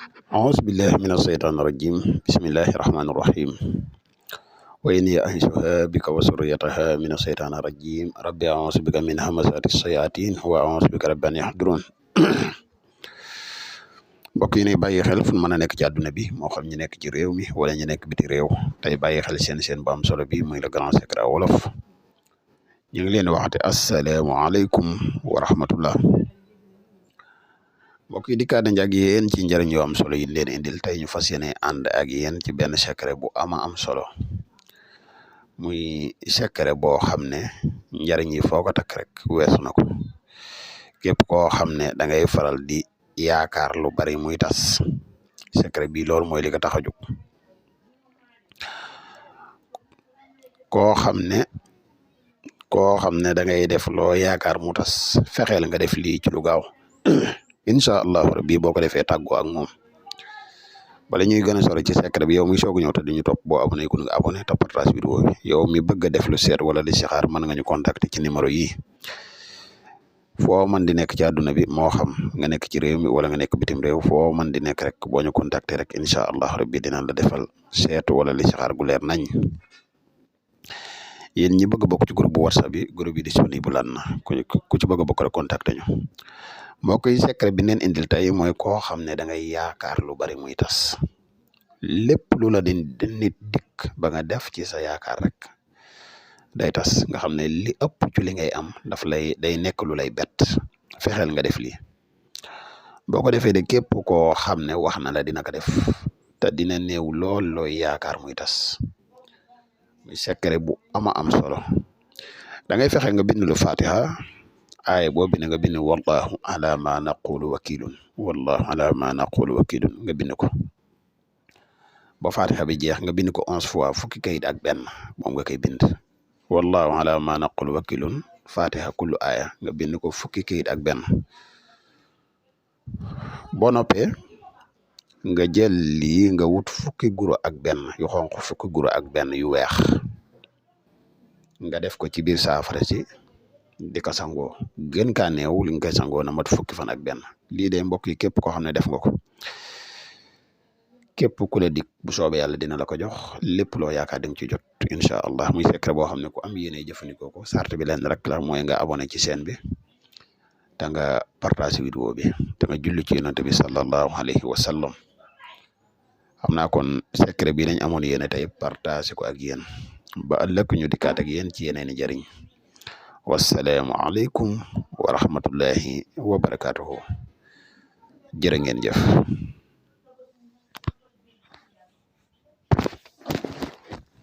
أعوذ بالله من الشيطان الرجيم بسم الله الرحمن الرحيم وإني أعيذها بك وذريتها من الشيطان الرجيم ربي أعوذ بك من همزات الشياطين وأعوذ بك رب أن يحضرون mbokk yi ñuy bàyyi xel fu mën a nekk ci àdduna bi moo xam ñu nekk ci réew mi wala ñu nekk biti réew tey bàyyi xel seen bu am solo bi muy le grand secret wolof ñu ngi leen di waxate asalaamaaleykum wa rahmatullah mbokk yi dikkaat nañ ak yéen ci njëriñ yu am solo yi leen indil tey ñu fas yéene ànd ak yéen ci benn secret bu am solo muy secret boo xam ne njëriñ yi foo ko takk rek weesu na ko képp koo xam ne da ngay faral di yaakaar lu bari muy tas secret bi loolu mooy li ko tax a jóg koo xam ne da ngay def loo yaakaar mu tas fexeel nga def lii ci lu gaaw incha allahu rabbi boo ko defee tàggoo ak moom bala ñuy gën a sori ci secret bi yow mi soog a ñëw te duñu topp boo abonné ku nga abonné te partage vidéo bi yow mi bëgg a def lu seet wala li sixaar mën nga ñu contacter ci numéro yi foo man di nekk ci àdduna bi moo xam nga nekk ci réew mi wala nga nekk bitim réew foo man di nekk rek boo ñu contacter rek incha allah rabbi dina la defal seetu wala li sixaar gu leer nañ yéen ñi bëgg a bokk ci groupe bu whatsapp bi groupe bi disponible lan na ku ci bëgg a bokk rek contacter ñu mbokk yi secret bi neen indil tey mooy koo xam ne da ngay yaakaar lu bari muy tas lépp lu la di nit dikk ba nga def ci sa yaakaar rek day tas nga xam ne li ëpp ci li ngay am day nekk lu lay bett fexeel nga def lii boo ko defee de képp koo xam ne wax na la dina ko def te dina néew lool looy yaakaar muy tas muy secret bu am solo da ngay fexe nga bind lu fatiha aaye boo bind nga bind wallahu ala ma naqulu wakilun wallahu ala ma naqulu wakilun nga bind ko ba fatiha bi jeex nga bind ko 11 fois fukki kayit ak benn moom nga koy bind wallahu ala ma naqulu wakilun fatiha kullu aya nga bind ko fukki kayit ak benn boo noppee nga jël lii nga wut fukki guro ak benn yu xonq fukki guro ak benn yu weex nga def ko ci biir saafara si di ko sangoo gën kaa neew li nga koy sangoo na mat fukki fan ak benn lii de mbokk yi képp koo xam ne def nga ko képp ku la dik bu soobee yàlla dina la ko jox lépp loo yaakaar di nga ci jot incha allah muy secret boo xam ne ku am yéene jëfandikoo ko sart bi leen rek la mooy nga abonné ci chaîne bi te nga partage vidéo bi te nga julli ci yonent bi sallallahu alayhi wa sallam xam naa kon secret bi lañ amoon yéene tey partage ko ak yéen ba ëllëg ñu dikkaat ak yéen ci yeneen i njëriñ wassalaamu aleykum wa rahmatullahi wa barakatuhu jërë ngeen jëf